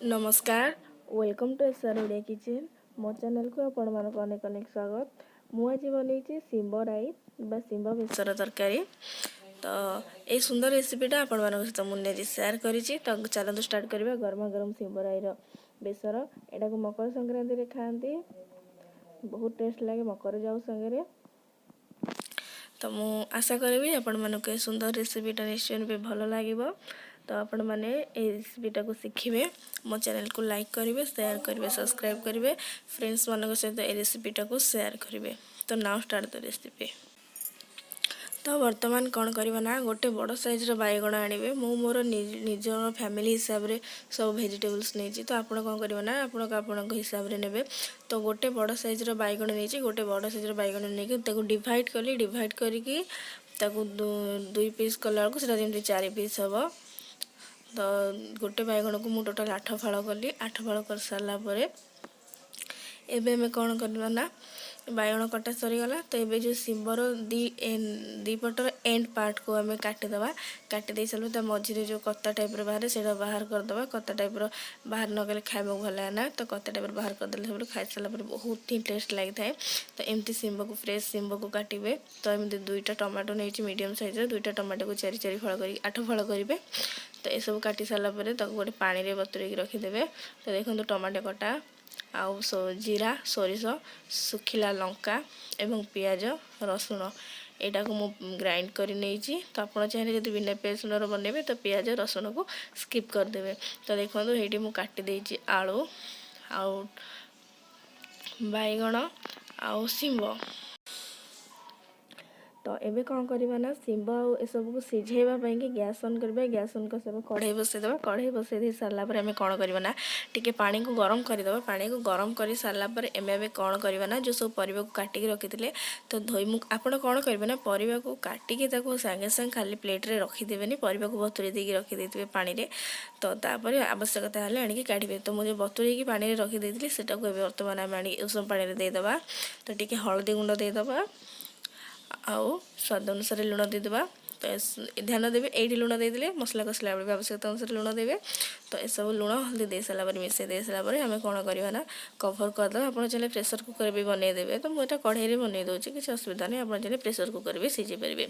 ନମସ୍କାର, welcome to S R Odia kitchen. ମୋ ଚ୍ୟାନେଲକୁ ଆପଣମାନଙ୍କୁ ଅନେକ ଅନେକ ସ୍ୱାଗତ। ମୁଁ ଆଜି ବନେଇଛି ଶିମ୍ବ ରାଇ ବା ଶିମ୍ବ ବେସର ତରକାରୀ। ତ ଏଇ ସୁନ୍ଦର ରେସିପିଟା ଆପଣମାନଙ୍କ ସହିତ ମୁଁ ଆଜି ସେୟାର କରିଛି। ତ ଚାଲନ୍ତୁ ଷ୍ଟାର୍ଟ କରିବା ଗରମା ଗରମ ଶିମ୍ବ ରାଇର ବେସର। ଏଟାକୁ ମକର ସଂକ୍ରାନ୍ତିରେ ଖାଆନ୍ତି, ବହୁତ ଟେଷ୍ଟ ଲାଗେ ମକର ଯାଉ ସାଙ୍ଗରେ। ତ ମୁଁ ଆଶା କରିବି ଆପଣମାନଙ୍କୁ ଏ ସୁନ୍ଦର ରେସିପିଟା ନିଶ୍ଚୟ ରୂପେ ଭଲ ଲାଗିବ। ତ ଆପଣମାନେ ଏଇ ରେସିପିଟାକୁ ଶିଖିବେ, ମୋ ଚ୍ୟାନେଲକୁ ଲାଇକ୍ କରିବେ, ସେୟାର କରିବେ, ସବସ୍କ୍ରାଇବ୍ କରିବେ, ଫ୍ରେଣ୍ଡସ୍ମାନଙ୍କ ସହିତ ଏ ରେସିପିଟାକୁ ସେୟାର କରିବେ। ତ now start the recipe. ତ ବର୍ତ୍ତମାନ କ'ଣ କରିବା ନା, ଗୋଟେ ବଡ଼ ସାଇଜ୍ର ବାଇଗଣ ଆଣିବେ। ମୁଁ ମୋର ନିଜର ଫ୍ୟାମିଲି ହିସାବରେ ସବୁ ଭେଜିଟେବଲ୍ସ ନେଇଛି। ତ ଆପଣ କ'ଣ କରିବେ ନା, ଆପଣଙ୍କ ଆପଣଙ୍କ ହିସାବରେ ନେବେ। ତ ଗୋଟେ ବଡ଼ ସାଇଜ୍ର ବାଇଗଣ ନେଇଛି। ଗୋଟେ ବଡ଼ ସାଇଜ୍ର ବାଇଗଣ ନେଇକି ତାକୁ ଡିଭାଇଡ଼ କଲି। ଡିଭାଇଡ଼ କରିକି ତାକୁ ଦୁଇ ପିସ୍ କଲାବେଳକୁ ସେଇଟା ଯେମିତି ଚାରି ପିସ୍ ହେବ। ତ ଗୋଟେ ବାଇଗଣକୁ ମୁଁ ଟୋଟାଲ୍ 8 ଫାଳ କଲି। 8 ଫାଳ କରିସାରିଲା ପରେ ଏବେ ଆମେ କ'ଣ କରିବା ନା, ବାଇଗଣ କଟା ସରିଗଲା। ତ ଏବେ ଯେଉଁ ଶିମ୍ବର ଦୁଇ ପଟର ଏଣ୍ଡ ପାର୍ଟକୁ ଆମେ କାଟିଦେବା। କାଟି ଦେଇ ସାରିଲା ତା ମଝିରେ ଯେଉଁ କତା ଟାଇପ୍ର ବାହାରେ, ସେଇଟା ବାହାର କରିଦେବା। କତା ଟାଇପ୍ର ବାହାର ନ କଲେ ଖାଇବାକୁ ଭଲ ଲାଗେ ନା। ତ କତା ଟାଇପ୍ର ବାହାର କରିଦେଲେ ସବୁଠୁ ଖାଇସାରିଲା ପରେ ବହୁତ ହିଁ ଟେଷ୍ଟ ଲାଗିଥାଏ। ତ ଏମିତି ଶିମ୍ବକୁ, ଫ୍ରେଶ୍ ଶିମ୍ବକୁ କାଟିବେ। ତ ଏମିତି ଦୁଇଟା ଟମାଟୋ ନେଇଛି ମିଡ଼ିୟମ୍ ସାଇଜ୍ର। ଦୁଇଟା ଟମାଟୋକୁ ଚାରି ଚାରି ଫାଳ କରିକି 8 ଫାଳ କରିବେ। ତ ଏସବୁ କାଟି ସାରିଲା ପରେ ତାକୁ ଗୋଟେ ପାଣିରେ ବତୁରେଇକି ରଖିଦେବେ। ତ ଦେଖନ୍ତୁ, ଟମାଟୋ କଟା ଆଉ ଜିରା, ସୋରିଷ, ଶୁଖିଲା ଲଙ୍କା ଏବଂ ପିଆଜ, ରସୁଣ, ଏଇଟାକୁ ମୁଁ ଗ୍ରାଇଣ୍ଡ କରି ନେଇଛି। ତ ଆପଣ ଚାହିଁଲେ ଯଦି ବିନା ପିଆଜ ରସୁଣର ବନେଇବେ, ତ ପିଆଜ ରସୁଣକୁ ସ୍କିପ୍ କରିଦେବେ। ତ ଦେଖନ୍ତୁ, ଏଇଠି ମୁଁ କାଟି ଦେଇଛି ଆଳୁ ଆଉ ବାଇଗଣ ଆଉ ଶିମ୍ବ। ତ ଏବେ କ'ଣ କରିବା ନା, ଶିମ୍ବ ଆଉ ଏସବୁକୁ ସିଝେଇବା ପାଇଁକି ଗ୍ୟାସ୍ ଅନ୍ କରିବା। ଗ୍ୟାସ୍ ଅନ୍ କରିସାରିବା, କଢ଼େଇ ବସେଇଦେବା। କଢ଼େଇ ବସେଇ ଦେଇ ସାରିଲା ପରେ ଆମେ କ'ଣ କରିବା ନା, ଟିକେ ପାଣିକୁ ଗରମ କରିଦେବା। ପାଣିକୁ ଗରମ କରି ସାରିଲା ପରେ ଆମେ କ'ଣ କରିବା ନା, ଯେଉଁ ସବୁ ପରିବାକୁ କାଟିକି ରଖିଥିଲେ, ତ ଧୋଇ ମୁଁ ଆପଣ କ'ଣ କରିବେ ନା, ପରିବାକୁ କାଟିକି ତାକୁ ସାଙ୍ଗେ ସାଙ୍ଗେ ଖାଲି ପ୍ଲେଟ୍ରେ ରଖିଦେବେନି। ପରିବାକୁ ବତୁରେଇ ଦେଇକି ରଖିଦେଇଥିବେ ପାଣିରେ। ତ ତାପରେ ଆବଶ୍ୟକତା ହେଲେ ଆଣିକି କାଢ଼ିବେ। ତ ମୁଁ ଯେଉଁ ବତୁରେଇକି ପାଣିରେ ରଖିଦେଇଥିଲି, ସେଟାକୁ ଏବେ ବର୍ତ୍ତମାନ ଆମେ ଆଣିକି ଉଷୁମ ପାଣିରେ ଦେଇଦେବା। ତ ଟିକେ ହଳଦୀ ଗୁଣ୍ଡ ଦେଇଦେବା ଆଉ ସ୍ୱାଦ ଅନୁସାରେ ଲୁଣ ଦେଇଦେବା। ତ ଧ୍ୟାନ ଦେବେ, ଏଇଠି ଲୁଣ ଦେଇଦେଲେ ମସଲା କଷିଲା ବେଳେ ବି ଆବଶ୍ୟକତା ଅନୁସାରେ ଲୁଣ ଦେବେ। ତ ଏସବୁ ଲୁଣ ହଳଦୀ ଦେଇ ସାରିଲା ପରେ, ମିଶାଇ ଦେଇ ସାରିଲା ପରେ ଆମେ କ'ଣ କରିବା ନା, କଭର୍ କରିଦେବା। ଆପଣ ଚାହିଁଲେ ପ୍ରେସର୍ କୁକର୍ ବି ବନେଇଦେବେ। ତ ମୁଁ ଏଇଟା କଢ଼େଇରେ ବନେଇ ଦେଉଛି, କିଛି ଅସୁବିଧା ନାହିଁ। ଆପଣ ଚାହିଁଲେ ପ୍ରେସର୍ କୁକର୍ ବି ସିଝେଇ ପାରିବେ।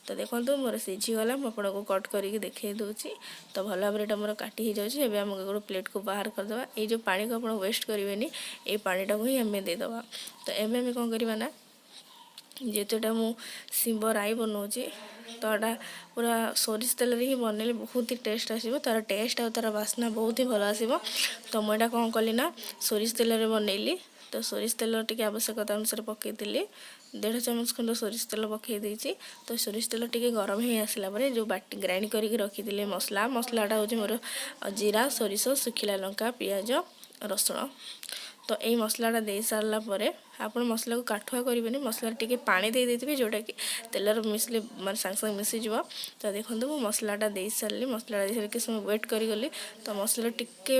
ତ ଦେଖନ୍ତୁ, ମୋର ସିଝିଗଲା। ମୁଁ ଆପଣଙ୍କୁ କଟ୍ କରିକି ଦେଖେଇ ଦେଉଛି। ତ ଭଲ ଭାବରେ ଏଇଟା ମୋର କାଟି ହେଇଯାଉଛି। ଏବେ ଆମକୁ ଗୋଟେ ପ୍ଲେଟ୍କୁ ବାହାର କରିଦେବା। ଏଇ ଯେଉଁ ପାଣିକୁ ଆପଣ ୱେଷ୍ଟ କରିବେନି, ଏଇ ପାଣିଟାକୁ ହିଁ ଆମେ ଦେଇଦେବା। ତ ଏବେ ଆମେ କ'ଣ କରିବା ନା, ଯେହେତୁ ଏଇଟା ମୁଁ ଶିମ୍ବ ରାଇ ବନାଉଛି, ତ ଏଇଟା ପୁରା ସୋରିଷ ତେଲରେ ହିଁ ବନେଇଲେ ବହୁତ ହି ଟେଷ୍ଟ ଆସିବ। ତା'ର ଟେଷ୍ଟ ଆଉ ତା'ର ବାସ୍ନା ବହୁତ ହି ଭଲ ଆସିବ। ତ ମୁଁ ଏଇଟା କ'ଣ କଲି ନା, ସୋରିଷ ତେଲରେ ବନେଇଲି। ତ ସୋରିଷ ତେଲ ଟିକେ ଆବଶ୍ୟକତା ଅନୁସାରେ ପକାଇଥିଲି। 1.5 ଚାମଚ ଖଣ୍ଡ ସୋରିଷ ତେଲ ପକାଇ ଦେଇଛି। ତ ସୋରିଷ ତେଲ ଟିକେ ଗରମ ହେଇ ଆସିଲା ପରେ ଯେଉଁ ବାଟି ଗ୍ରାଇଣ୍ଡ କରିକି ରଖିଥିଲି ମସଲା, ମସଲାଟା ହେଉଛି ମୋର ଜିରା, ସୋରିଷ, ଶୁଖିଲା ଲଙ୍କା, ପିଆଜ, ରସୁଣ। ତ ଏଇ ମସଲାଟା ଦେଇ ସାରିଲା ପରେ ଆପଣ ମସଲାକୁ କାଠୁଆ କରିବେନି, ମସଲାରେ ଟିକେ ପାଣି ଦେଇ ଦେଇଥିବେ, ଯେଉଁଟାକି ତେଲରେ ମିଶିଲେ ମାନେ ସାଙ୍ଗେ ସାଙ୍ଗେ ମିଶିଯିବ। ତ ଦେଖନ୍ତୁ, ମୁଁ ମସଲାଟା ଦେଇସାରିଲି। ମସଲାଟା ଦେଇସାରିକି କିଛି ସମୟ ୱେଟ୍ କରିଗଲି। ତ ମସଲା ଟିକେ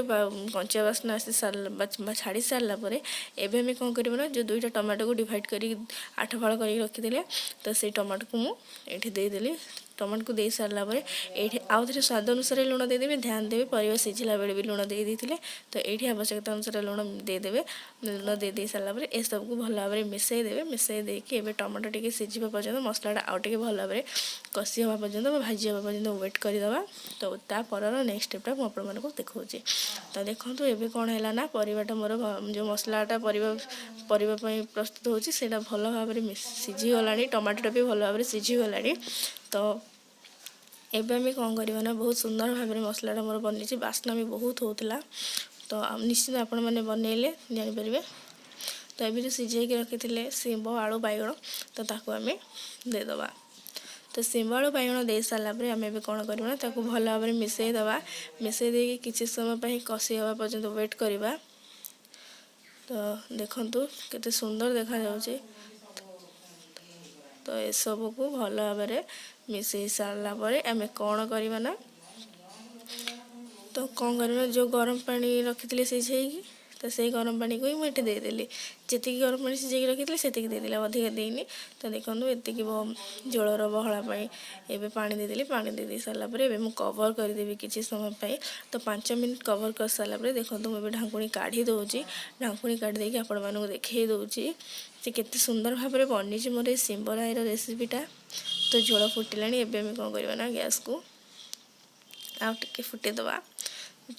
କଞ୍ଚା ବାସ୍ନା ଆସି ସାରିଲା ବା ଛାଡ଼ି ସାରିଲା ପରେ ଏବେ ଆମେ କ'ଣ କରିବା ନା, ଯେଉଁ ଦୁଇଟା ଟମାଟୋକୁ ଡିଭାଇଡ଼ କରିକି 8 ଫାଳ କରିକି ରଖିଥିଲେ, ତ ସେଇ ଟମାଟୋକୁ ମୁଁ ଏଇଠି ଦେଇଦେଲି। ଟମାଟୋକୁ ଦେଇ ସାରିଲା ପରେ ଏଇଠି ଆଉ ଥରେ ସ୍ୱାଦ ଅନୁସାରେ ଲୁଣ ଦେଇଦେବେ। ଧ୍ୟାନ ଦେବେ, ପରିବା ସିଝିଲା ବେଳେ ବି ଲୁଣ ଦେଇ ଦେଇଥିଲେ। ତ ଏଇଠି ଆବଶ୍ୟକତା ଅନୁସାରେ ଲୁଣ ଦେଇଦେବେ। ଲୁଣ ଦେଇ ଦେଇ ସାରିଲା ପରେ ଏସବୁକୁ ଭଲ ଭାବରେ ମିଶାଇ ଦେବେ। ମିଶାଇ ଦେଇକି ଏବେ ଟମାଟୋ ଟିକେ ସିଝିବା ପର୍ଯ୍ୟନ୍ତ, ମସଲାଟା ଆଉ ଟିକେ ଭଲ ଭାବରେ କଷି ହେବା ପର୍ଯ୍ୟନ୍ତ ବା ଭାଜି ହେବା ପର୍ଯ୍ୟନ୍ତ ୱେଟ୍ କରିଦେବା। ତ ତା ପରର ନେକ୍ସଟ ଷ୍ଟେପ୍ଟା ମୁଁ ଆପଣମାନଙ୍କୁ ଦେଖାଉଛି। ତ ଦେଖନ୍ତୁ, ଏବେ କ'ଣ ହେଲା ନା, ପରିବାଟା ମୋର ଯେଉଁ ମସଲାଟା ପରିବା ପାଇଁ ପ୍ରସ୍ତୁତ ହେଉଛି, ସେଇଟା ଭଲ ଭାବରେ ସିଝିଗଲାଣି। ଟମାଟୋଟା ବି ଭଲ ଭାବରେ ସିଝିଗଲାଣି। ତ ଏବେ ଆମେ କ'ଣ କରିବା ନା, ବହୁତ ସୁନ୍ଦର ଭାବରେ ମସଲାଟା ମୋର ବନିଛି, ବାସ୍ନା ବି ବହୁତ ହେଉଥିଲା। ତ ନିଶ୍ଚିତ ଆପଣମାନେ ବନେଇଲେ ଜାଣିପାରିବେ। ତ ଏବେ ଯେଉଁ ସିଝେଇକି ରଖିଥିଲେ ଶିମ୍ବ, ଆଳୁ, ବାଇଗଣ, ତ ତାକୁ ଆମେ ଦେଇଦେବା। ତ ଶିମ୍ବ, ଆଳୁ, ବାଇଗଣ ଦେଇ ସାରିଲା ପରେ ଆମେ ଏବେ କ'ଣ କରିବା ନା, ତାକୁ ଭଲ ଭାବରେ ମିଶାଇ ଦେବା। ମିଶାଇ ଦେଇକି କିଛି ସମୟ ପାଇଁ କଷି ହେବା ପର୍ଯ୍ୟନ୍ତ ୱେଟ୍ କରିବା। ତ ଦେଖନ୍ତୁ, କେତେ ସୁନ୍ଦର ଦେଖାଯାଉଛି। ତ ଏସବୁକୁ ଭଲ ଭାବରେ ମିଶାଇ ସାରିଲା ପରେ ଆମେ କ'ଣ କରିବା ନା, ତ କ'ଣ କରିବା, ଯେଉଁ ଗରମ ପାଣି ରଖିଥିଲେ ସିଝେଇକି, ତ ତ ସେଇ ଗରମ ପାଣିକୁ ହିଁ ମୁଁ ଏଠି ଦେଇଦେଲି। ଯେତିକି ଗରମ ପାଣି ସିଝେଇକି ରଖିଥିଲି, ସେତିକି ଦେଇଦେଲି, ଆଉ ଅଧିକା ଦେଇନି। ତ ଦେଖନ୍ତୁ, ଏତିକି ଝୋଳର ବହଳା ପାଇଁ ଏବେ ପାଣି ଦେଇଦେଲି। ପାଣି ଦେଇ ଦେଇ ସାରିଲା ପରେ ଏବେ ମୁଁ କଭର୍ କରିଦେବି କିଛି ସମୟ ପାଇଁ। ତ 5 ମିନିଟ୍ କଭର୍ କରିସାରିଲା ପରେ ଦେଖନ୍ତୁ, ମୁଁ ଏବେ ଢାଙ୍କୁଣୀ କାଢ଼ି ଦେଉଛି। ଢାଙ୍କୁଣୀ କାଢ଼ି ଦେଇକି ଆପଣମାନଙ୍କୁ ଦେଖାଇ ଦେଉଛି ଯେ କେତେ ସୁନ୍ଦର ଭାବରେ ବନିଛି ମୋର ଏଇ ଶିମ୍ବ ରାଇର ରେସିପିଟା। ତ ଝୋଳ ଫୁଟିଲାଣି। ଏବେ ଆମେ କ'ଣ କରିବା ନା ଗ୍ୟାସ୍କୁ ଆଉ ଟିକେ ଫୁଟେଇଦେବା।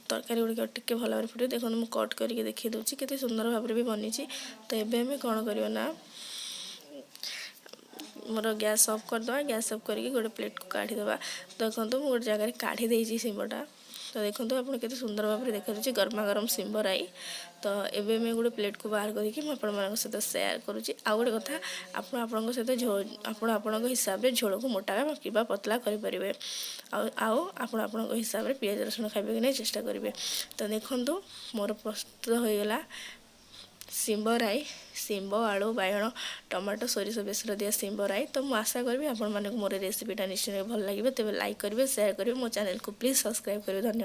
ତରକାରୀ ଗୁଡ଼ିକ ଆଉ ଟିକେ ଭଲ ଭାବରେ ଫୁଟିବ। ଦେଖନ୍ତୁ, ମୁଁ କଟ୍ କରିକି ଦେଖାଇ ଦେଉଛି, କେତେ ସୁନ୍ଦର ଭାବରେ ବି ବନିଛି। ତ ଏବେ ଆମେ କ'ଣ କରିବା ନା ମୋର ଗ୍ୟାସ୍ ଅଫ୍ କରିଦେବା। ଗ୍ୟାସ୍ ଅଫ୍ କରିକି ଗୋଟେ ପ୍ଲେଟ୍କୁ କାଢ଼ିଦେବା। ଦେଖନ୍ତୁ, ମୁଁ ଗୋଟେ ଜାଗାରେ କାଢ଼ି ଦେଇଛି ଶିମ୍ବଟା। ତ ଦେଖନ୍ତୁ ଆପଣ, କେତେ ସୁନ୍ଦର ଭାବରେ ଦେଖାଯାଉଛି ଗରମା ଗରମ ଶିମ୍ବ ରାଇ। ତ ଏବେ ମୁଁ ଗୋଟେ ପ୍ଲେଟ୍କୁ ବାହାର କରିକି ମୁଁ ଆପଣମାନଙ୍କ ସହିତ ସେୟାର କରୁଛି। ଆଉ ଗୋଟେ କଥା, ଆପଣ ଆପଣଙ୍କ ସହିତ ଆପଣ ଆପଣଙ୍କ ହିସାବରେ ଝୋଳକୁ ମୋଟା କିମ୍ବା ପତଳା କରିପାରିବେ। ଆଉ ଆପଣ ଆପଣଙ୍କ ହିସାବରେ ପିଆଜ ରସୁଣ ଖାଇବେ କି ନାହିଁ ଚେଷ୍ଟା କରିବେ। ତ ଦେଖନ୍ତୁ, ମୋର ପ୍ରସ୍ତୁତ ହୋଇଗଲା ଶିମ୍ବ ରାଇ, ଶିମ୍ବ, ଆଳୁ, ବାଇଗଣ, ଟମାଟୋ, ସୋରିଷ ବେସର ଦିଆ ଶିମ୍ବ ରାଇ। ତ ମୁଁ ଆଶା କରିବି ଆପଣମାନଙ୍କୁ ମୋର ରେସିପିଟା ନିଶ୍ଚୟ ଭଲ ଲାଗିବ। ତେବେ ଲାଇକ୍ କରିବେ, ସେୟାର କରିବେ, ମୋ ଚ୍ୟାନେଲକୁ ପ୍ଲିଜ୍ ସବସ୍କ୍ରାଇବ୍ କରିବେ। ଧନ୍ୟବାଦ।